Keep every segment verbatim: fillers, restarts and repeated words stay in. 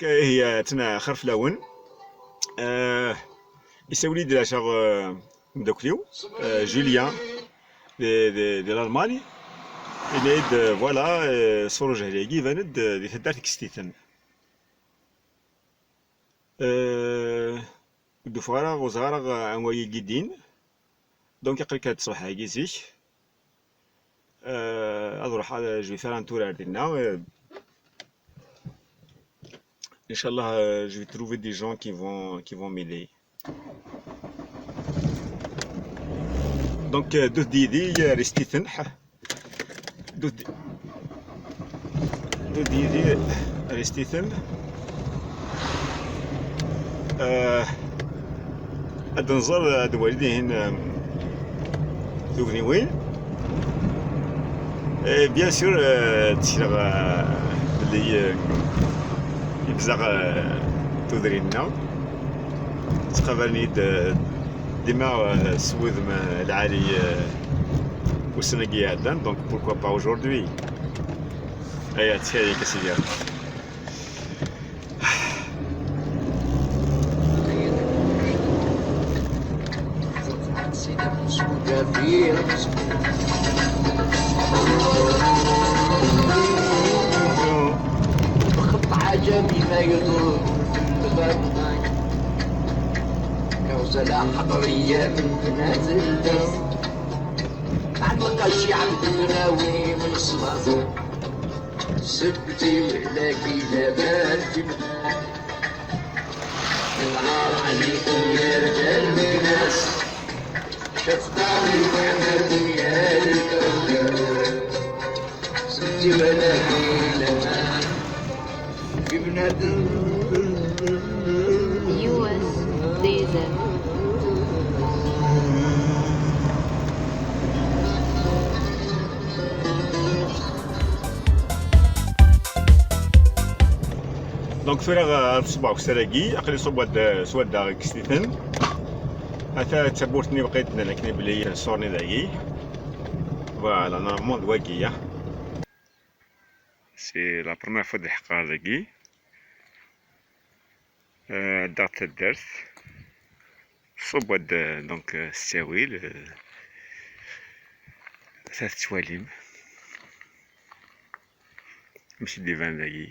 Ihi, atna xir fell-awen. Eh, isawel-iyi-d leɛca, eh, umeddakel-iw, eh, Julien, di, di, di Lalman. Yenna-yi-d, eh, voilà, eh, ṣṣur ujehli-agi iban-d, eh, di taddart Kestiten. Eh, ur d-ufiɣ ara, ur ẓriɣ ara, eh, anwa i yi-d-yennan. Donc, aql-ik-id ṣṣbeḥ-agi zik. Euh, ad ruḥeɣ, je vais faire un tour ar dinna. Euh, Inch'Allah, euh, je vais trouver des gens qui vont, qui vont m'aider. Donc, euh, ddut-d yid-i, euh, restez-ten. Ddut-d, ddut-d yid-i, restez-ten. Euh, Ad nẓer, ad nwali dihin, euh, tugniwin. Et bien sûr, euh, ttkileɣ, euh, belli, euh, yebẓaɣ, euh, tudrin-nneɣ. Ttqabalen-iyi-d, euh, dima, euh, s wudem, euh, lɛali, euh, ussan-agi iɛeddan, donc pourquoi pas aujourd'hui. Aya, ttxil-k a sidi. بخط عجمي ما يضر الغد. كوزة لا حضرية نازل. عطلقة شي عم تناوي من الصلاة. سبتي ولاكي لاباس. العار عليكم يا رجال الناس. شفت عليكم يا رجال. سبتي ولاكي لاباس. في بنادم. U S D Z. Donc tura, euh, ar ṣubbeɣ ukessar-agi, aql-i ṣubbeɣ-d, euh, swadda Kestiten. Ata d tawwurt-nni baqi d-nnan akken belli ṣṣur-nni dagi. Voilà, normalement d wagi, ya. C'est la première fois d-leḥqeɣ dagi. Euh, ɛeddaɣ taddart. Ṣubbeɣ-d, euh, donc, euh, s ttawil, euh, ta tettwalim. Amek i d-iban dagi.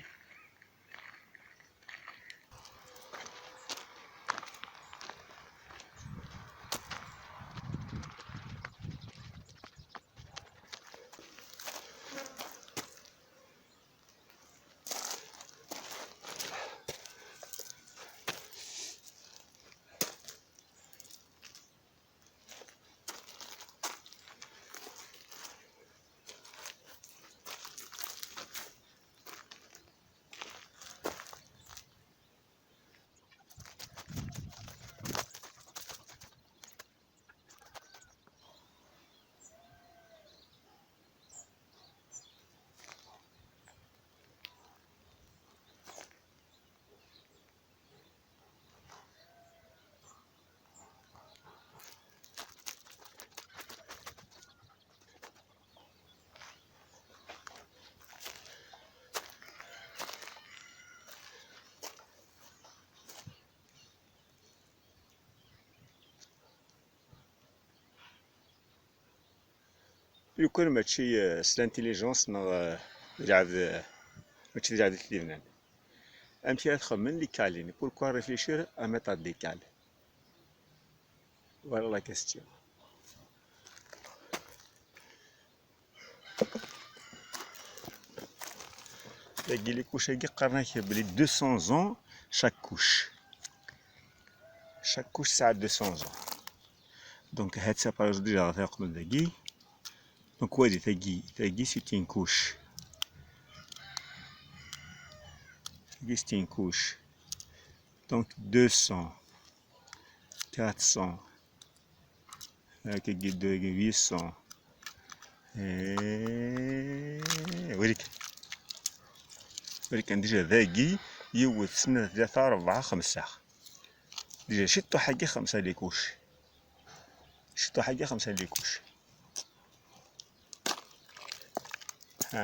Lukan mačči, euh, s l'intelligence neɣ, euh, d lɛebd, euh, mačči d lɛebd i t-id-ibnan. Amek ara txemmen les cales-nni? Pourquoi réfléchir à mettre des cales? Voilà la question. Dagi les couches-agi qqaren-ak belli deux cents ans chaque couche. Chaque couche tesɛa deux cents ans. Donc, ha-tt-a, par exemple, déjà, ɣer taqbel dagi. Donc, wali tagi, tagi, c'est une couche. Tagi, c'est une couche. Donc, deux cents, quatre cents, hakagi, deux, huit cents. Eh, wali kan. Wali kan, déjà, dagi, yiwet, snat, tlata, rebɛa, xemsa. Déjà, ciṭuḥ-agi xemsa les couches. Ciṭuḥ-agi xemsa les couches. Ha.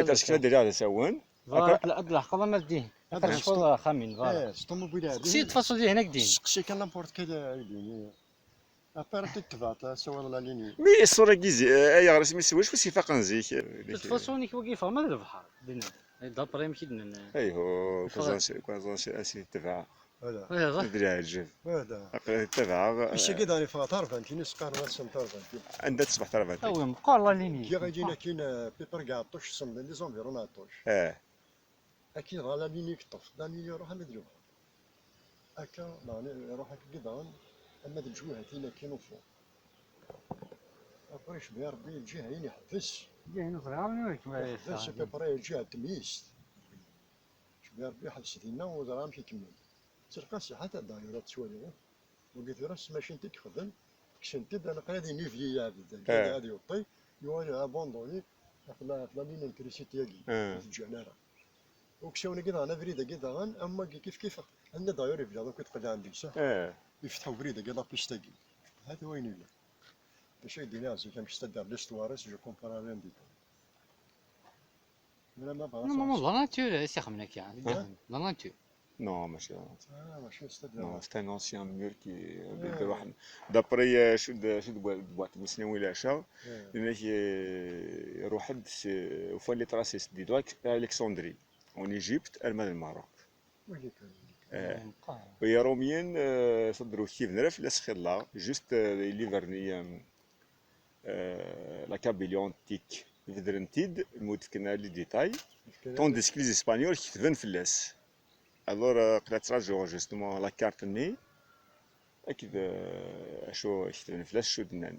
ad d-asawen. Ad leḥqeḍ ama d dihin. Ad leḥqeḍ axxam-in, voilà. Eh, s ṭumubil. Seqsi-d faṣul dihin, ad k-d-inin. Seqsi kan n'importe quel, eh, ad k-d-inin. Après, ad t-id-tebɛeḍ, asawal n la ligne. Mi ṣṣura-agi zi-, eh, ayɣer isem-is, wacu s-ifaqen zik? De toute façon, nek wagi yeffeɣ ma d lebḥer, dinna. Eh, d'après amek i d-nnan, eh, ayhuh, yeffeɣ. Kwan ẓan si, kwan ẓan si, a s-itebɛeɣ. Voilà. Ayɣer? D leɛǧeb. Voilà. Aql-i ttabaɛeɣ. Ass-agi daɣen yeffeɣ tarbantin, i s-qqaren ass n tarbantin. Anda teṣbeḥ tarbantin? Awi, meqqer la ligne. Giɣ-agi akkin, eh, Piper Gaɛṭuc, semmḍen les environs n Ɛeṭṭuc. Eh. Akka dɣa la ligne i yeṭṭef, la ligne iruḥ ama d lebḥer. Akka, daɣen iruḥ akka daɣen, ama d lǧuhat-in akka n ufuq. Après, icbi Rebbi lǧiha-in iḥbes. Lǧiha-in ur ẓriɣ ara anwa yekem-, iḥbes, à peu près lǧiha n temyizt. Icbi Rebbi iḥbes dinna, ur ẓriɣ amek ikemmel. Telqa ṣṣiḥa-t, d'ailleurs, ad tettwaliḍ. Wagi tura s tmacint i yexdem, kksen-t-id, anaqa ad inivli lɛebd, ad, eh, ad yuṭi, yuɣal abandoni, ɣef la, ɣef la ligne n trisiti-agi, eh, ur t-ǧǧan ara. Uksawen-agi daɣen, abrid-agi daɣen, am wagi kif kif, anda d'ailleurs ibda akk i d-qellɛen deg-s, eh, ifteḥ ubrid-agi, la piste-agi. Hata wayen yellan. D acu ay d-iniɣ zik, amek s-tadder l'histoire-is, je comprends rien du tout. Normalement, dans la nature, i s-ixedmen akka. Hein? Dans la nature. Non, mačči dans la nature. Ah, mačči, c'est-à-dire. Non, c'est un ancien mur qui, euh, d'après, euh, acu d, acu d Bwa-, Bwaṭ Musnawi leɛca, yenna-k, euh, iruḥ-d s, ufan les traces des doigts à Alexandrie, en Égypte, arma d Lmerruk. Eh, les Romiens, euh, ṣaddren kibner fell-as xilla, juste, euh, les Liverniens, euh, euh, la Kabylie antique, bedren-t-id, lmut fkan les détails, tandis que les Espagnols ketben fell-as. Alors, euh, aql-i ttṛajuɣ justement la carte-nni, akked, euh, acu ketben fell-as, acu d-nnan.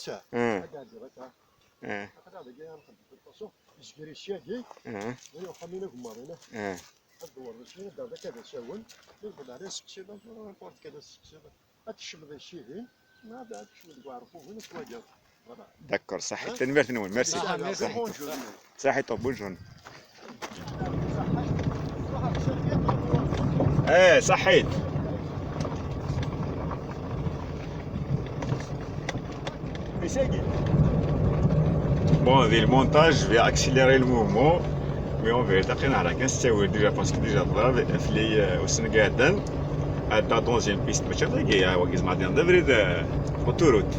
tt-, ah, ad ɛeddiɣ akka. Ah. Aql-aɣ dagi ad nxeddem attention. Yezger icci-agi. Ah. Wali uxxam-ina agemmaḍ-ina. Ah. Ad dewwer d acu ad d-aɣ akka d asawen. Mi newweḍ ɛla seqsiḍ, n'importe quel seqsiḍ. Ad tecmeḍ icci-hin, ma ad tecmeḍ deg uɛerqub-hin, ad twagiḍ. Voilà. D'accord, صحيت. Hein? Tanemmirt-nwen. Merci. Ah, merci. صحيت. Bonjour. صحيت, bonjour. ايه، صحيت. Bon, di le montage, je vais accélérer le mouvement. Mais en vérité, aql-i nehreɣ kan s ttawil déjà, parce que déjà ḍrad fell-i, euh, ussan-agi iɛeddan. Ɛeddaɣ dans une piste, mačči d agi, ah, wagi zeɛma d abrid, euh, autoroute.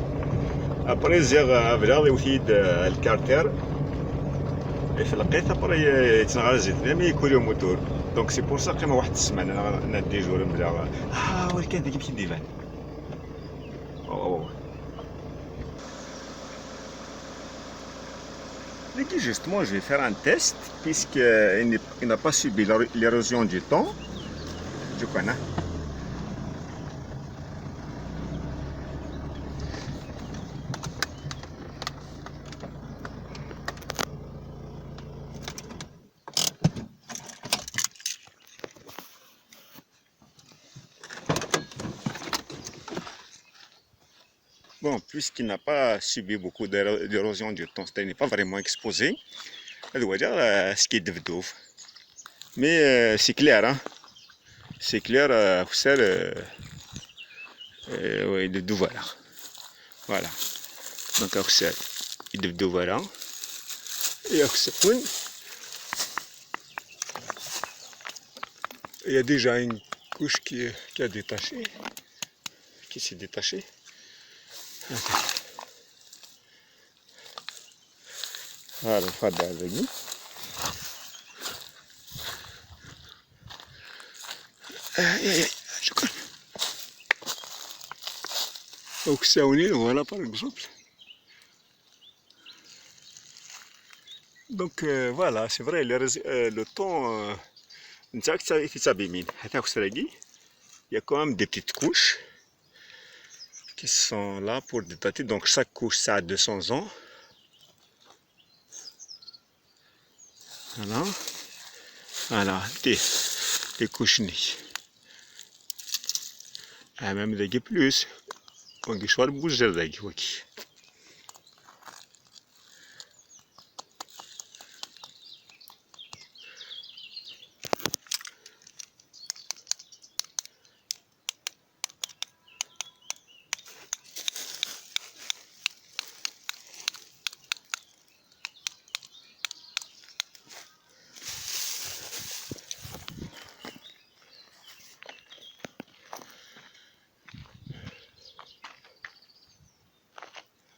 Après, ziɣ, euh, ablaḍ iwet-iyi-d, euh, le carter. Ifelleq-it, après, euh, yettnaɣ ar zdat, mais yekul umotor. Donc, c'est pour ça, qqimeɣ waḥed ssmana, neɣ, neɣ dix jours mebla. Ah, walakin dagi amek i d-iban. Oh, oh, oh. Dagi, justement, je vais faire un test, puisque il n'est, il n'a pas subi l'é-, l'érosion du temps. Je connais. Bon, puisqu'il n'a pas subi beaucoup d'éro-, d'érosion du temps, c'est-à-dire il n'est pas vraiment exposé, ad waliɣ, euh, ce qui est devenu. Mais, euh, c'est clair, hein. C'est clair, euh, akessar, euh, euh, ouais, il est devenu, voilà. Voilà. Donc, akessar, il est devenu, voilà. Et akessar, oui. Il y a déjà une couche qui, qui a détaché, qui s'est détachée. هذا الفرد هذا يجي. آه، إيه، إيه، شكرا. Donc, ça, on est, voilà, par exemple. Donc, euh, voilà, c'est vrai, le, rés-, euh, le temps, euh, نتا كتا-، كتابيمين. هذا هو السراقي. Il y a quand même des petites couches qui sont là pour détacher. Donc, chaque couche, ça a deux cents ans. Voilà. Voilà, des, des couches. Ah, même des plus. وكي شوار بوزر داكي وكي.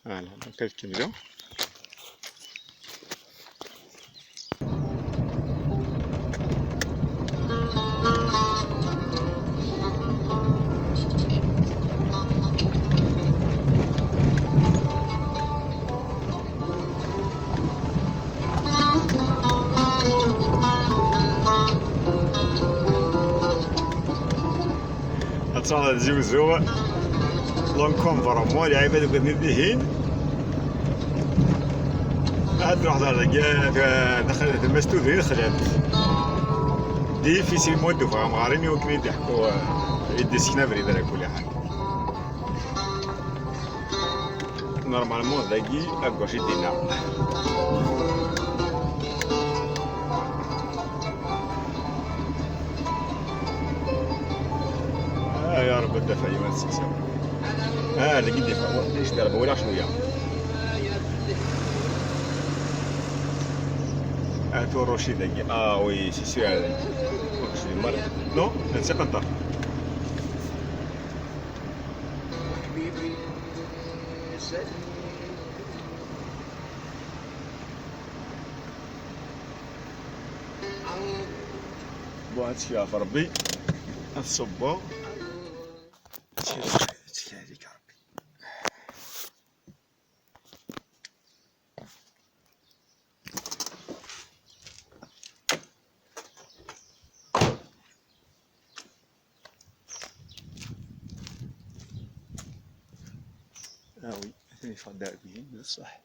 Voilà, donc elle est là. Ad truḥ ad zewzew l'encombrement, lɛibad akk-nni dihin. Ad truḥ ɣer dagi, daxel tmes tudrin xlant. Difficilement d-uɣaleɣ ɣer imi wakken i d-iḥku, i d-isken abrid ala kulli ḥal. Normalement, dagi, à gauche i d-yenna. Ah, ya Rebbi, ad d-afeɣ yiwen ad seqsiɣ. Ah, dagi d-ifa. Icder bawlaɣ cwiya. Ah, Turuci dagi. Ah oui, c'est sûr. Non, c'est pas. Bon, هادشي عفا ربي. هاد الصبة. هادشي، هادشي عليك يا ربي. Ah oui, هذا يفضل بيه بصح.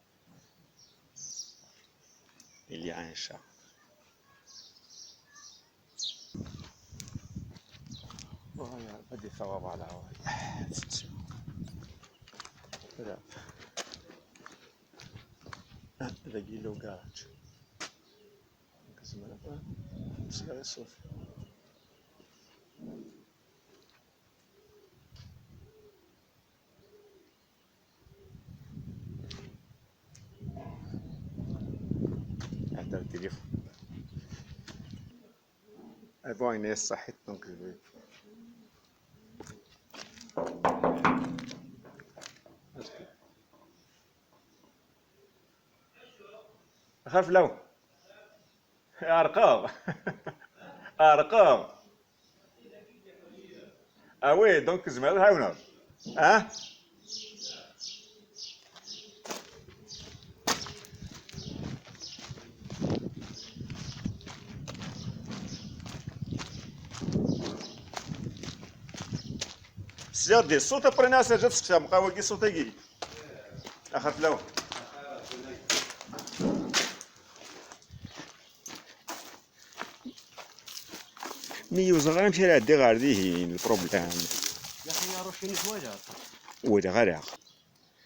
اللي عايشة. وهاي بدي ثواب على هواي. لا. ذاقي له كاج. كزمرة. بس لا يصوف. هذا التليفون. Avant, il est صحيت donc je vais. خاف لو. أرقام. أرقام. Ah oui, donc زعما تعاونوا. ها؟ سيادي، الصوت بريناس جات سقسا مقاوكي صوت يجي. آخر فلاو. مي يوزغ غير مشي لعدي غير ديهين البروبليم. يا أخي، يا روشي نتواجه. ولا غير يا أخي.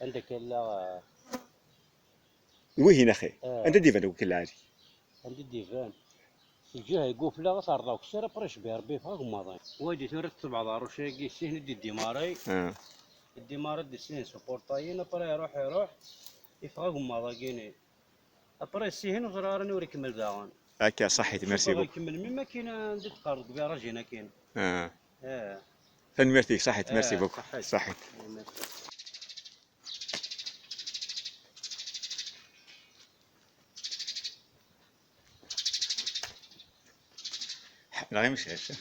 عندك لا. وين أخي؟ آه. أنت ديفان وكل عادي. عندي ديفان. الجهة يقول في لا غتعرض لك الشارع بريش بها ربي فيها غماضين. وادي ثورة تبع ضارو شاقي سين دي ديماري. آه. الديماري دي سين سوبورتايين، أبري يروح، يروح. يفغى غماضة كيني. أبري سيهن وزرارن وريكمل داغن. هكا صحيت، ميرسي بوكو. يكمل مما كاين عندي تقارب بها راجينا كاين. آه. آه. تنميرتي صحيت، ميرسي آه، بوكو. صحيت. صحيت. ميرسي. لا، غير مش هكا.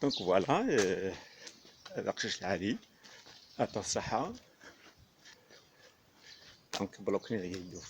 Donc voilà, euh, هذا قشاش العالي. يعطيه الصحة. Donc بلوكني غير يدو.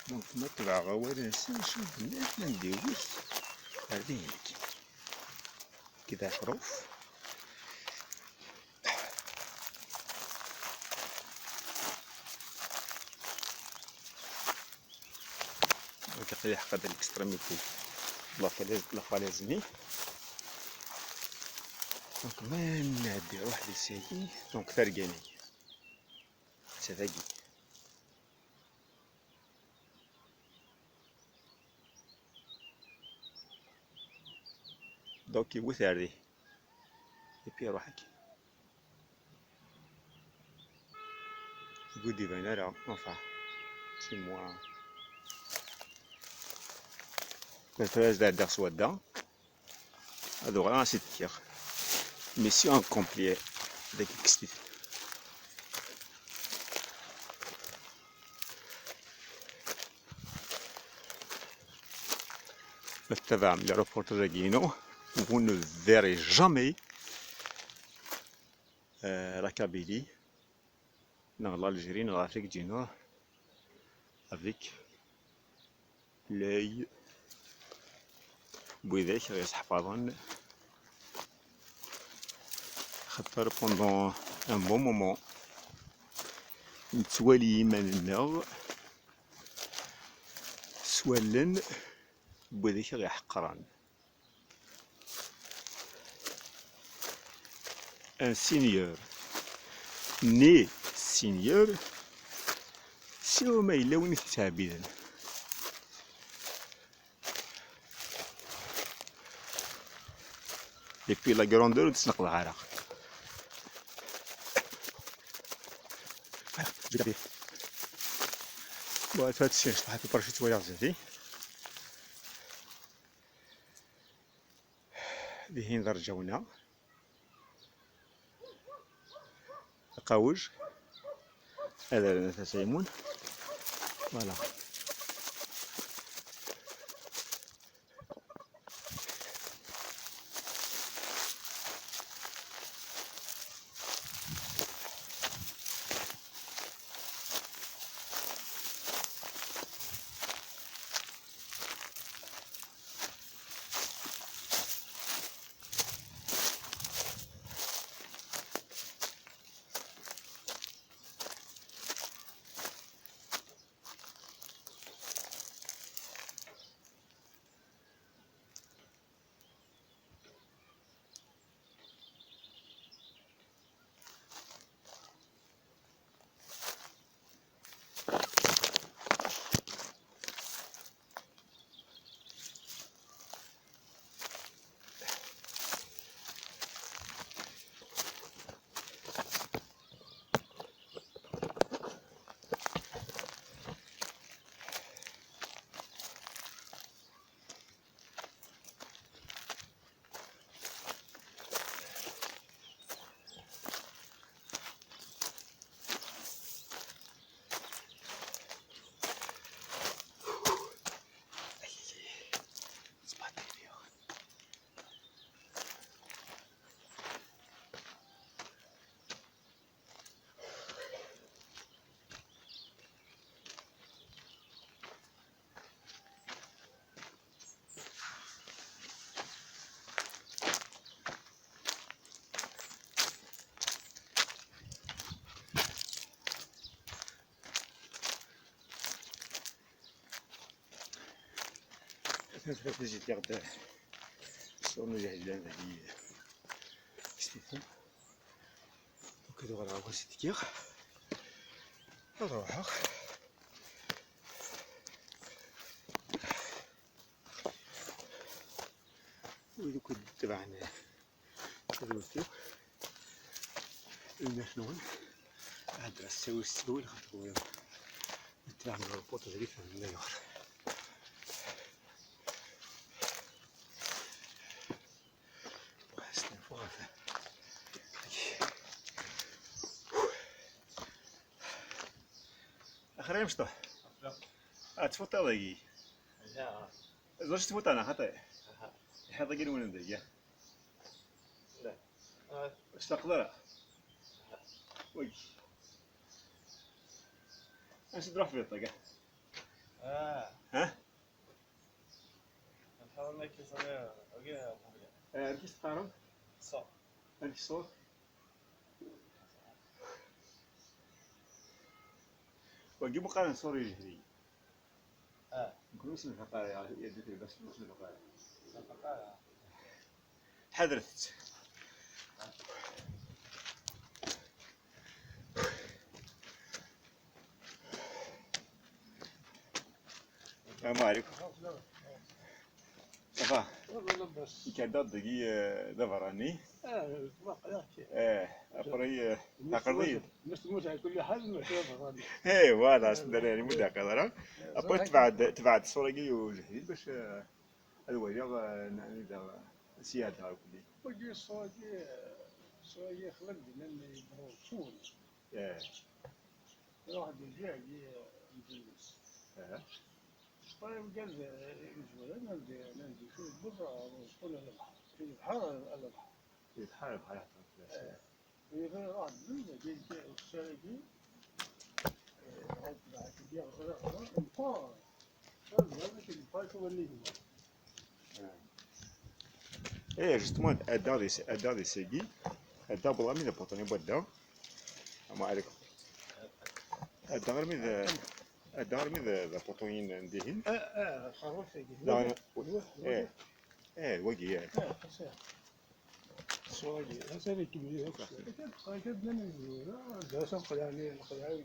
Donc, ma ṭebɛeɣ awal-nsen, acu d-nniɣ, ma ndiwes, ar din nekki. Kida aḥruf. Donc, aql-i ḥqa d l'extrémité de la falaise, de la falaise-nni. Donc, ma nɛeddi ruḥ di sagi, donc, targa-nni. Atta dagi. Donc, yewwet ar dihin. Et puis, iruḥ akkin. Deg ur d-iban ara, enfin, c'est moi. Tura ad ɛeddaɣ s wadda, ad uɣaleɣ ad as-d-fkeɣ. Mission accomplie, dagi kkes-it. Ma tettabaɛem les reportages-agi-inu, vous ne verrez jamais, euh, la Kabylie, neɣ l'Algérie, neɣ l'Afrique du Nord, avec l'œil n widak i ɣ-yesseḥfaḍen. Axaṭer pendant un bon moment, nettwali iman-nneɣ s wallen n widak i ɣ-iḥeqren. Un seigneur, né seigneur, siwa ma yella win i t-yettɛebbiden. Et puis la grandeur ur tt-neqḍeɛ ara. Bon, tu vois, tu sais, je t'ai fait parcher, tu vois, là, c'est Dihin d arǧawna. Aqawej. Ad rren At Saymun. Voilà. J'ai regardé sur nos jardins, donc, ad uɣaleɣ akk ad s-d-fkeɣ. Ad ruḥeɣ. Wid akk d-itebɛen tadwilt-iw, lmir-nwen, ad d-as ttawil s ttawil ɣef tɣuri. Itebɛen reportage-agi, fehmem ayɣer. Astenfu ɣef. Axir ay amecṭuḥ. Ah, tfuṭiḍ dagi. Ẓer s tfuṭa neɣ xaṭi? Lḥiḍ-agi nwen dagi. Ur tfaqeḍ ara? Wagi. Ansi d-ruḥ tbiḍ-agi? Ha? Lḥiḍ-nni akka ẓriɣ, wagi. Eh, amek i s-teqqarem? Ṣṣur. Amek ṣṣur? Wagi bu qqaren ṣṣur ijehli. Ah. Nekkni ur s-nfaq ara, ya ddit lbas, ur s-nfaq ara. Ḥadret-tt. السلام عليكم. Ḍa. Wallah labas. Ikad-aɣ-d dagi, eh, d aberrani. Ah, waqila. Eh, après, eh, taqerḍiyin. Mes tmut ɛla kulli ḥal, mačči d aberrani. Eh, voilà, s-, d-, d-, d-, d-, d-, d-, après, tebɛed, tebɛed ṣṣura-agi ujehdi bac, eh, ad waliɣ, eh, n-, n-, da, sya d-, da, kulli. Wagi ṣṣura-agi, eh, ṣṣura-agi xlal d-, n-, n-, yeḍru d-, Eh. Iruḥ-d iǧi-, iɛeddi, eh, mebla-s. Eh. Ṣṣura-agi d-, eh, imezwura, nandi, nandi, kul wwiḍ, eh, kul lebḥer. Lebḥer, lebḥer. Lebḥer, lebḥer, eh. Iruḥ-d, dagi, ṣṣura-agi, eh, meqqer. Eh, justement, adda di, adda di sagi, adda bla mi d apuṭu-nni n wadda. Ama alaikum. Adda armi d, adda armi d, d apuṭu-yin n dihin. Ah, ah, xerruf-agi. Da, eh, eh, wagi, eh. Ah, xas, ah. Ṣṣura-agi, xas ad ikemmel akk. Akka d-, akka d-nnan imezwura, d ass ameqlan, lexlawi.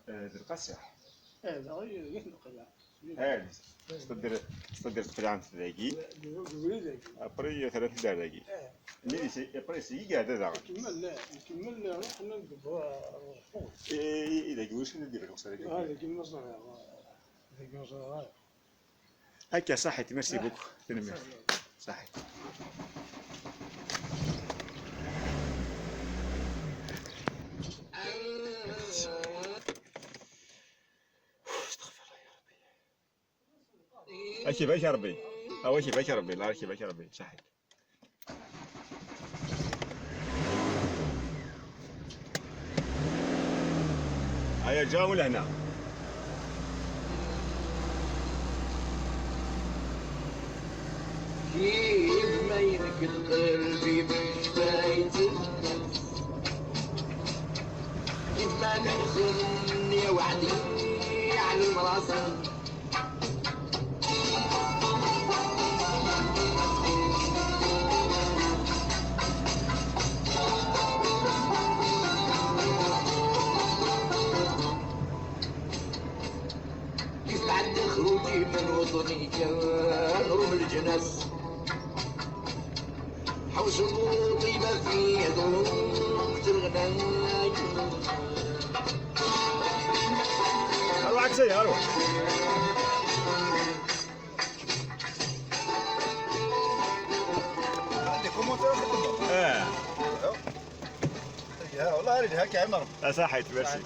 Eh, d lqaseḥ. Eh, da i, i tneqleɛ. Eh, s-, s-, s-, s-, tqelɛemt dagi. Dagi. Après, terramt-d ar dagi. Eh. Mi di se-, après, seg i iɛedda daɣen. Nkemmel, eh, nkemmel, eh, ruḥen ad d-, eh, eh, eh, dagi, ulac ad d-iban uqsar dagi. Ah, dagi ma ẓriɣ, eh, dagi ma ẓriɣ ara. Akka, صحيت, merci beaucoup. Tanemmirt. صحيت. Ad k-ibarek Rebbi. Awa, ad k-ibarek Rebbi. Allah, ad k-ibarek Rebbi. صحيت. هيا جاو لهنا. كيف ما ينك القلب بشفايتك، كيف ما نخن يا وعدي على المراسم. يسعد خروجي من وطني كنروم الجنس. حوش الطيبة في ذوق الغناية. أروح عكسية، أروح. عندي كومنتير أخدمه. آه. يا والله راني هكا عمر. آه، صحيت، merci.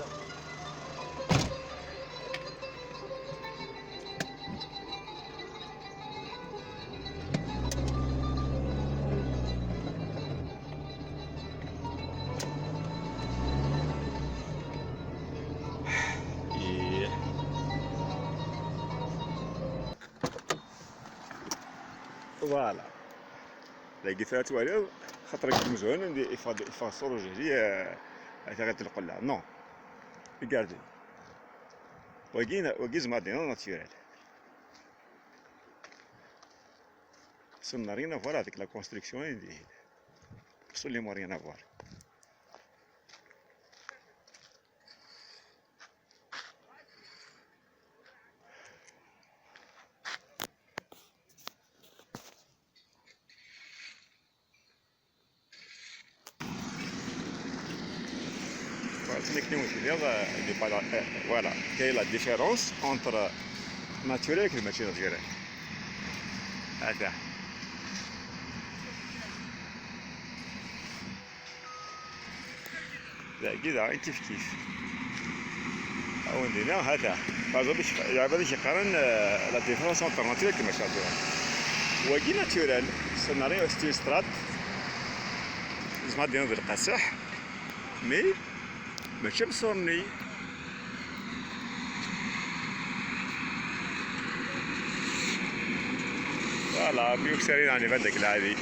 إيه. Voilà. Dagi tura twaliḍ, xaṭer deg imezwura, anda iffeɣ, iffeɣ ṣṣur ujehdi, eh, ata ɣer lqella. Non. Regardez. Wagi, wagi zma d-iniḍ naturel. Ça n'a rien à voir avec la construction, hein, des, absolument rien à voir. Voilà, c'est une technique, euh, de pas la, euh, voilà, quelle est la différence entre naturel et le naturel. Attends. Dagi daɣen kif kif. Ad wen-d-iniɣ, hata. Par exemple, lɛibad i k-yeqqaren, euh, la différence entre naturel et naturel. Wagi naturel, c'est une strat. Zma d-iniḍ d lqaseḥ, mais mačči am ṣṣur-nni. Voilà, plus que ça, il en est vingt de la vie.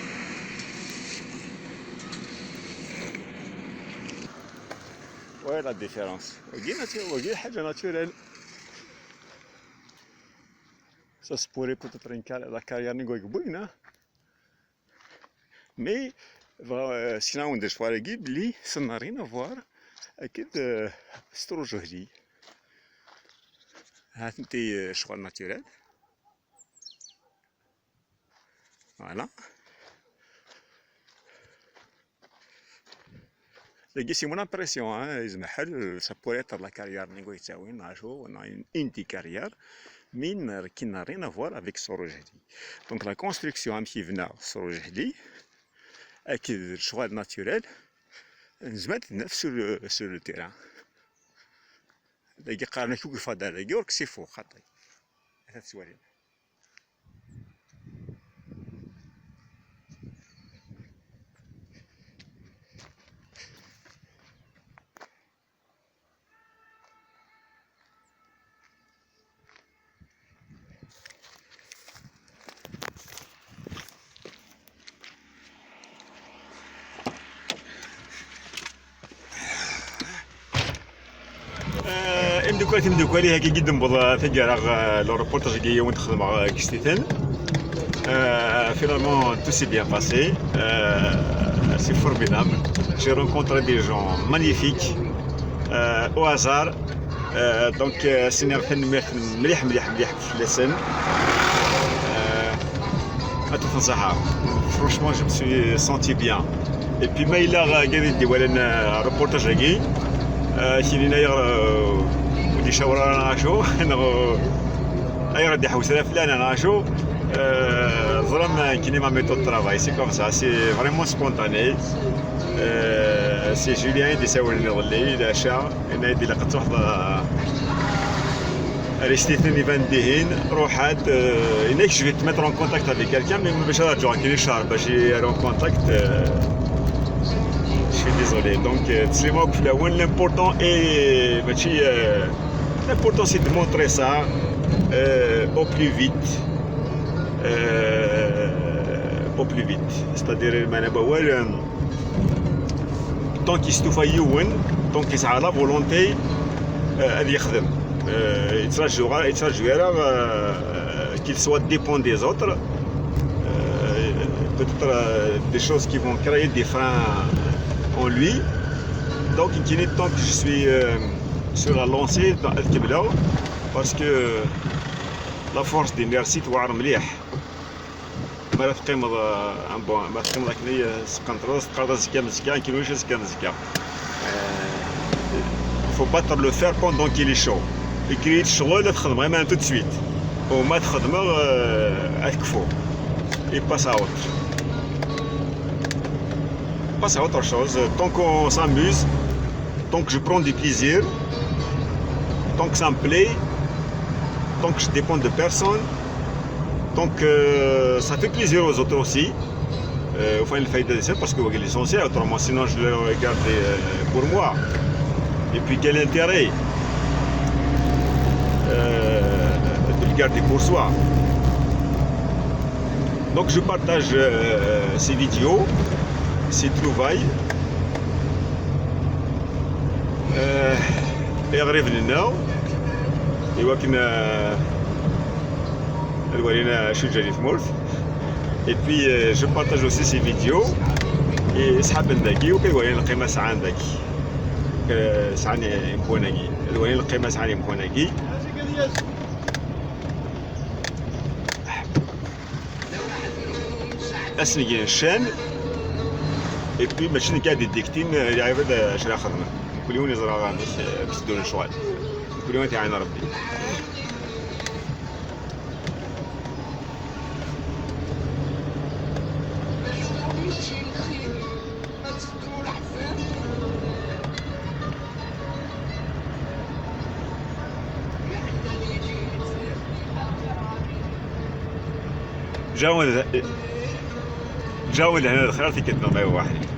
Ouais, la différence. Wagi, natu-, wagi, ḥaǧa naturel. Ça se pourrait peut-être une car-, la carrière n Gwegbuin, hein. Mais, bɣa, euh, ssken-awen-d lecɣal-agi, belli ça n'a rien à voir akked, euh, s Ṭruǧuhli. Ha-tent-i, euh, lecɣal naturel. Voilà. Dagi, c'est mon impression, hein, yezmer lḥal, ça pourrait être la carrière n Guitawin, un jour, on a une, une des carrières, mais qui n'a rien à voir avec Srujehdi. Donc la construction, amek yebna Srujehdi, avec le choix naturel, nezmer ad t-naf sur le, sur le terrain. Dagi qqaren-ak ur yeffeɣ ara dagi, ur k-s-ifuɣ xaṭi. Ata tettwalim. Eh, imeddukal, timeddukal, ihi akka i d-newweḍ, eh, taggara, eh, le reportage-agi i wen-d-xedmeɣ, eh, deg Stiten. Eh, finalement, tout s'est bien passé. Eh, c'est formidable. J'ai rencontré des gens magnifiques, eh, au hasard. Eh, donc, eh, sniɣ tanemmirt mliḥ, mliḥ, mliḥ fell-asen. Eh, Franchement, je me suis senti bien. Et puis, ma yella, euh, gari di walan, euh, reportage-agi, euh, kinin ayer, euh, ur d-icawar ara neɣ acu, neɣ, euh, ayer ad d-iḥewwes ara fell-aneɣ neɣ acu, euh, ẓram, euh, kinin ma méthode de travail, c'est comme ça, c'est vraiment spontané. Euh, c'est Julien i d-isawlen iḍelli, leɛca. Yenna-yi-d ilaq ad truḥeḍ, euh, ar Istiten iban dihin, ruḥ-d, euh, yenna-k, je vais te mettre en contact avec quelqu'un, mais ma bac ad rǧuɣ akken i ccher bac i ara en contact, euh, je suis désolé. Donc, euh, teslimeɣ akk fell-awen, l'important est, mačči, euh, l'important c'est de montrer ça, euh, au plus vite, euh, au plus vite. C'est-à-dire, maɛna n wawal, euh, tant yestufa yiwen, tant yesɛa la volonté, euh, ad yexdem. Euh, yettraǧu ara, yettraǧu ara, euh, qu'il soit dépend des autres. Euh, peut-être, euh, des choses qui vont créer des freins en lui. Donc, nekkini, tant que je suis, euh, sur la lancée, ad kemmleɣ, parce que la force d'inertie tewɛer mliḥ. Ma ara teqqimeḍ, euh, un bon, ma teqqimeḍ akken i, euh, s tqenṭreḍ, teqqareḍ azekka mezekka, akken ulac azekka mezekka. Euh, faut battre le fer pendant qu'il est chaud. Ikker-iyi-d ccɣel, ad xedmeɣ iman tout de suite. U ma txedmeɣ, euh, ad kfuɣ. Et passe à autre. Passe à autre chose. Tant qu'on s'amuse, tant que je prends du plaisir, tant que ça me plaît, tant que je dépends de personne, donc, euh, ça fait plaisir aux autres aussi. Euh, enfin, il fait des essais parce que l'essentiel, autrement, sinon je le regarde, euh, pour moi. Et puis, quel intérêt, euh, de le garder pour soi? Donc, je partage, euh, ces vidéos, ces trouvailles. Euh, et revenons now. Et, euh, ad walin acu yeǧǧa di tmurt. Et puis, euh, je partage aussi ces vidéos. Et asḥaben dagi, u ad walin lqima sɛan dagi. Euh, sɛan impuan-agi. Ad walin lqima sɛan impuan-agi. Ass-nni n ccan. Et puis, mačči nekk ad d-idiktin, euh, lɛibad, euh, acu ara xedmen. Mkul yiwen yeẓra amek, euh, amek tteddun lecɣal. Mkul yiwen ad t-iɛin Rebbi. جاو، جاو لهنا الخير في كتنا ما يوحي.